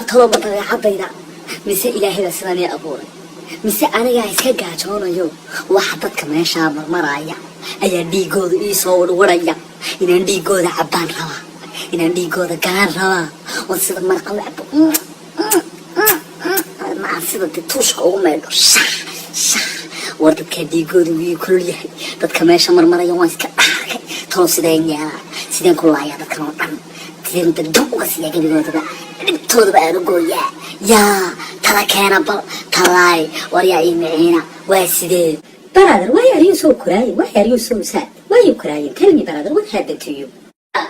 Taloba dabeecadayda mise Ilaahay baa sidaan ii abuuray, mise anigaa iska gaajoonayo? Waxa dadka meeshaa marmaraya ayaa dhiigooda ii soo warwaraya. Inaan dhiigooda cabbaan rabaa, inaan dhiigooda galaan rabaa oo sida maraqa u cabo maa, sida de tuushka ugu maydho, shax shax. War dadkaa dhiigooda wii kulul yahay. Dadka meesha marmaraya waan iska dhaarkay. Talo sideen yeelaa? Sideen ku laayaa dadkan oo dhan? Sideen dadab uga siiyaa gebigoodaba, dhibtoodaba aan u gooyaa? Yaa tala keena bal talaay? War yaa ii miciina? Waa sidee? Brother, why are you so crying? Why are you so sad? Why you crying? Tell me, brother, what happened to you?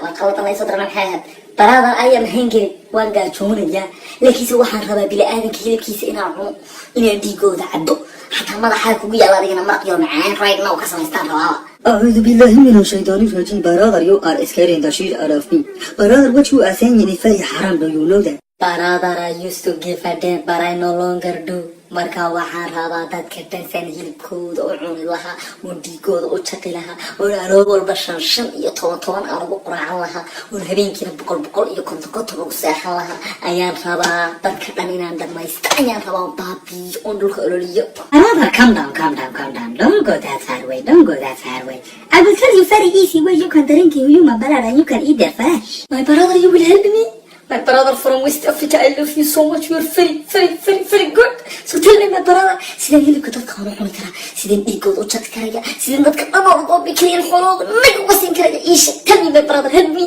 Waa qaldan laysoo darana. Maxay ahayd? Brother, I am hungry. Waan gaajoonayaa, laakiinse waxaan rabaa bini-aadanka hilibkiisa inaan cuno, inaan dhiigooda cabo. Xataa madaxaa kugu yaalla adigana maraq yar macaan right now ka samaystaan rabaaba. أعوذ بالله من الشيطان الرجيم. Brother, you are scaring the shit out of me. Brother, what you are saying is very haram. Do you know that? Brother, I used to give a damn, but I no longer do. Marka waxaan rabaa dadka dhansan hilibkooda u cuni lahaa oo dhiigooda u jaqi lahaa oo aroor walba shan shan iyo toban toban aan ugu quraacan lahaa oon habeenkiina boqol boqol iyo konton konton ugu seexan lahaa ayaan rabaa. Dadka dhan inaan dhamaysta ayaan rabaa, oon baabiiyo oon dhulka ololiyo. Brother, calm down, calm down, calm down. Don't go that far away. Don't go that far away. I will tell you very easy way you can drink human blood and you can eat their flesh. My brother, you will help me? My brother from West Africa, I love you so much. You are very, very, very, very good. So tell me, my brother, sideen hilibka dadka aan u cuni karaa? Sideen dhiigooda u jaqi karaya? Sideen dadka dhan oo qoobi karaya, xoolooda nag uga siin karaya? Ii sheeg. Tell me, my brother, help me.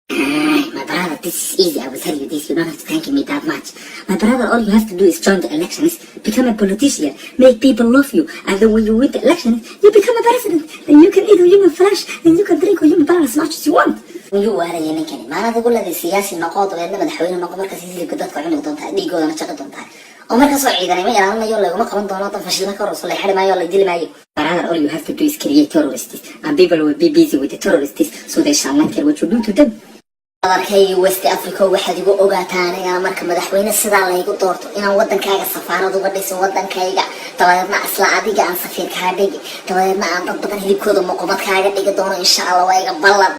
My brother, this is easy. I will tell you this. You don't have to thank me that much. My brother, all you have to do is join the elections, become a politician, make people love you, and then when you win the elections, you become a president. Then you can eat human flesh and you can drink human blood as much as you want. Miyuu waaraya ninkani? Maalin adigu leedahay siyaasi noqo, dabeedna madaxweyne noqo, markaas hilibka dadka cuni doontaa, dhiigoodana jaqi doontaa, oo markaasoo ciidanay ma ilaalinayo, laguma qaban doono, dan fashilma ka horeyso la xidhi maayo, la dili maayo. Brother, all you have to do is create terrorists, and people will be busy with the terrorists, so they shall not care what you do to them. Adarkayga West Africa, waxaad igu ogaataa anigana marka madaxweyne sidaa laygu doorto inaan wadankaaga safaarad uga dhiso wadankayga, dabadeedna isla adiga aan safiir kaa dhigi, dabadeedna aan dad badan hilibkooda muqubad kaaga dhigi doono, insha Allah. Waa iga ballan.